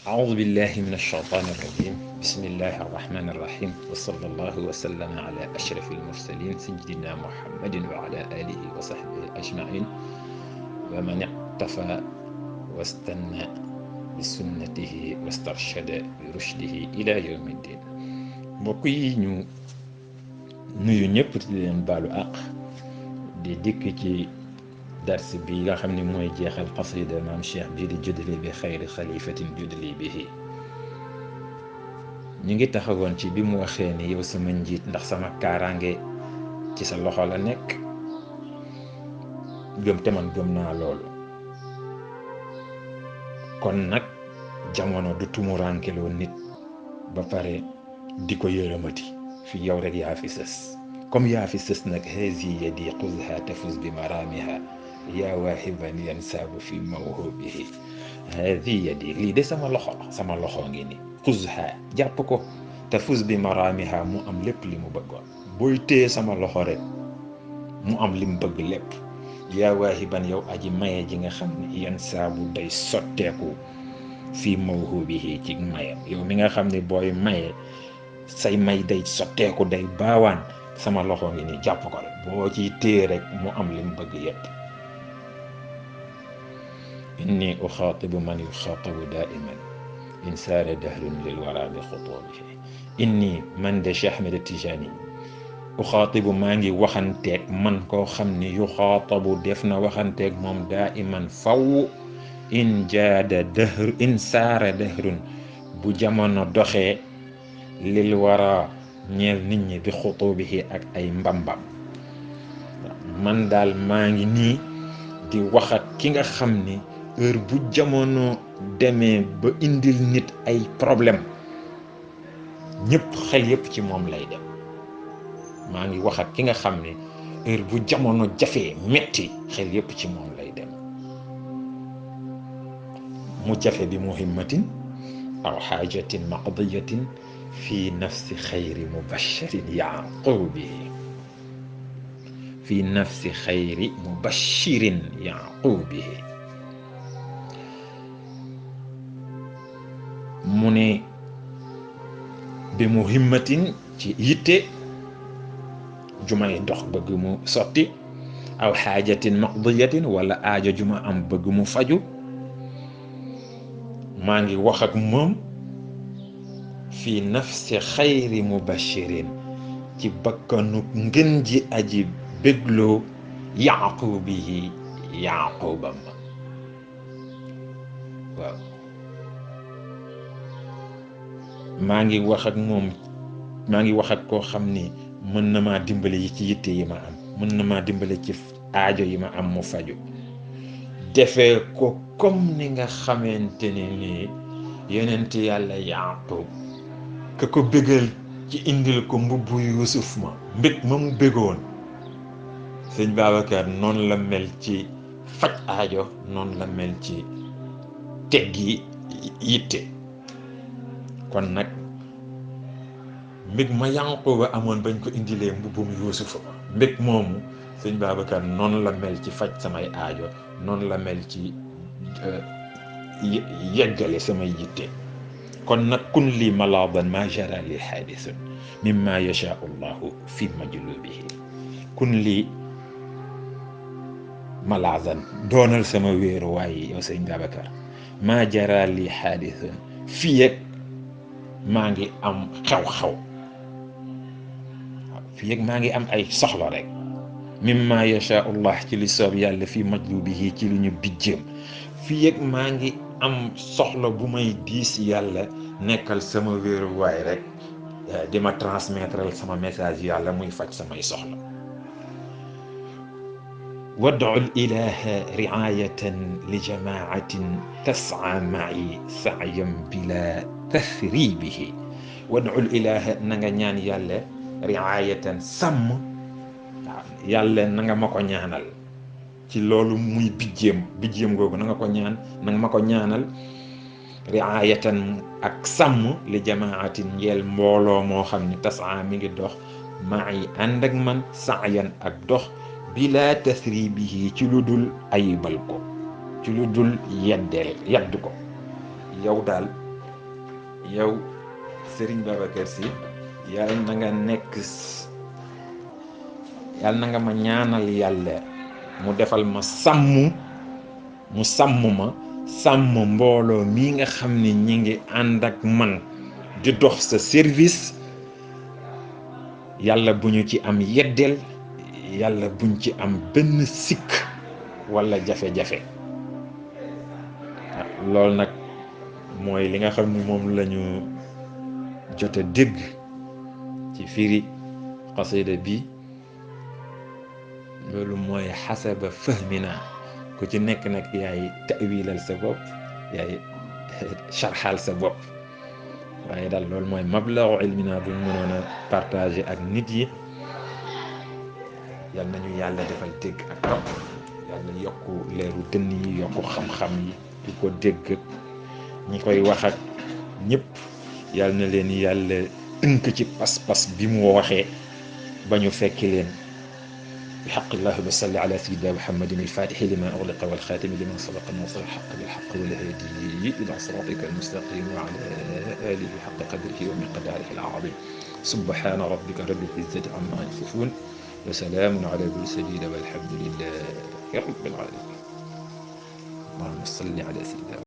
أعوذ بالله من الشيطان الرجيم بسم الله الرحمن الرحيم وصلى الله وسلم على أشرف المرسلين سيدنا محمد وعلى آله وصحبه أجمعين ومن اقتفى واستنى بسنته واسترشد برشده إلى يوم الدين mbokk yi ñu nuyu ñëpp di leen baalu àq di dikk ci dars bi nga xam ne mooy jeexal xasida maam Cheikh bii di juddali bi xayri xalifatin juddali bihi ñu ngi taxawoon ci bi mu waxee ni yow sama njiit ndax sama kaaraange ci sa loxo la nekk gëm te man gëm naa loolu kon nag jamono du tumurankeloo nit ba pare di ko yërëmati fi yow rek yaa fi sës comme yaa fi sës nag hazi yadi xuzha tafuz bi maramiha yaa waahiban yansaabu fi mawhubihi hazi yadi lii de sama loxo ngi ni xuzha jàpp ko tafuz bi maramiha mu am lépp li mu bëggoon booy téye sama loxo rek mu am li mu bëgg lépp yaa waahiban yow aji maye ji nga xam ne yansaabu day sotteeku fi mawhubihi ci mayam yow mi nga xam ne booy maye say may day sotteeku day baawaan sama loxo ngi ni jàpp ko rek boo ciy téye rek mu am li mu bëgg yépp inni uxaatibu man yuxaatabu daiman in saara dahrun lil wara bi xutubihi inni man de Cheikh Ahmed Tijani uxaatibu maa ngi waxanteeg man koo xam ni yuxaatabu def na waxanteeg moom daiman faw in jaada dahr in saara dahrun bu jamono doxee lil wara ñeel nit ñi bi xutubihi ak ay mbambam man daal maa ngi nii di wax ak ki nga xam ni heure bu jamono demee ba indil nit ay problème ñëpp xel yëpp ci moom lay dem maa ngi wax ak ki nga xam ne heure bu jamono jafee metti xel yëpp ci moom lay dem mu jafe bi muhimmatin aw xaajatin maqdiyatin fi nafsi xayri mubashirin yaqubihi fi nafsi xayri mubashirin yaqubihi mu ne bi muhimmatin ci yitte jumay dox bëgg mu sotti aw xaajatin maqdiyatin wala aajo juma am bëgg mu faju maa ngi wax ak moom fi nafsi xayri mubashirin ci bakkanu ngën ji aji bégloo yaqubihi yaqubam waaw maa ngi wax ak moom maa ngi wax ak koo xam ni mën na maa dimbali ci yitte yi ma am mën na maa dimbali ci aajo yi ma am mu faju defee ko comme ni nga xamante ne ni yonent yàlla Yaaqub ka ko bégal ci indil ko mbubbu Yuusuf ma mbég ma mu bégoon sëñ Babacar noonu la mel ci faj aajo noonu la mel ci teggi yitte kon nag mbég ma Yaquba amoon bañ ko indilee mbubbum Yuusufa mbég moomu sëñ Babacar noonu la mel ci faj samay aajo noonu la mel ci yeggale samay yitte kon nag kun li malaadan ma jara li xaadisun mimma yashaau llahu fi majlubihi kun li malaadan doonal sama wéeru waaye yow sëñ Babacar ma jara li xaadisun fii ak maa ngi am xew-xew fii ak maa ngi am ay soxla rek mimma yashaullah ci li soob yàlla fii majlubihi ci lu ñu bijjëm fii ak maa ngi am soxla bu may diis yàlla nekkal sama wéeruwaay rek di ma transmettre sama message yàlla muy faj samay soxla wad'u ilaha riayatan li jamaatin tas'a ma'i sa'yan bila tasribihi wad'u ilaha na nga ñaan yàlla riayatan sàmm waaw yàlla na nga ma ko ñaanal ci loolu muy bijjéem googu na nga ko ñaan na nga ma ko ñaanal riayatan ak sàmm li jamaatin njeel mbooloo moo xam ne tasaa mi ngi dox maa yi ànd ak man sa'yan ak dox bila tasribihi ci lu dul ayibal ko ci lu dul yedd ko yow daal yow Serigne Babacar Sy yàlla na nga nekk yàlla na nga ma ñaanal yàlla mu defal ma sàmm mu sàmm ma sàmm mbooloo mi nga xam ne ñi ngi ànd ak man di dox sa service. yàlla bu ñu ci am yeddeel, yàlla buñ ci am benn sikk walla jafe-jafe. loolu nag mooy li nga xam ni moom lañu jot a dégg ci firi xasida bi. loolu mooy xasaba fahmina, ku ci nekk nag yaay tawilal sa bopp, yaay sharxal sa bopp. waaye daal loolu mooy mablagu ilmina bu ñu mënoon a partager ak nit yi. yal nañu yàlla defal dégg ak topp, yàlla yokku leeru dënn yi, yokku xam-xam yi di ko dégg ñi koy wax ak ñëpp. yal na leen yàlla tënk ci pas-pas bi mu waxee ba ñu fekki leen. بحق اللهم صل على سيدنا محمد الفاتح لما أغلق والخاتم لما سبق ناصر الحق بالحق والهادي إلى صراطك المستقيم وعلى آله حق قدره ومقداره العظيم. سبحان ربك رب العزة عما يصفون وسلام على المرسلين والحمد لله رب العالمين. اللهم صل على سيدنا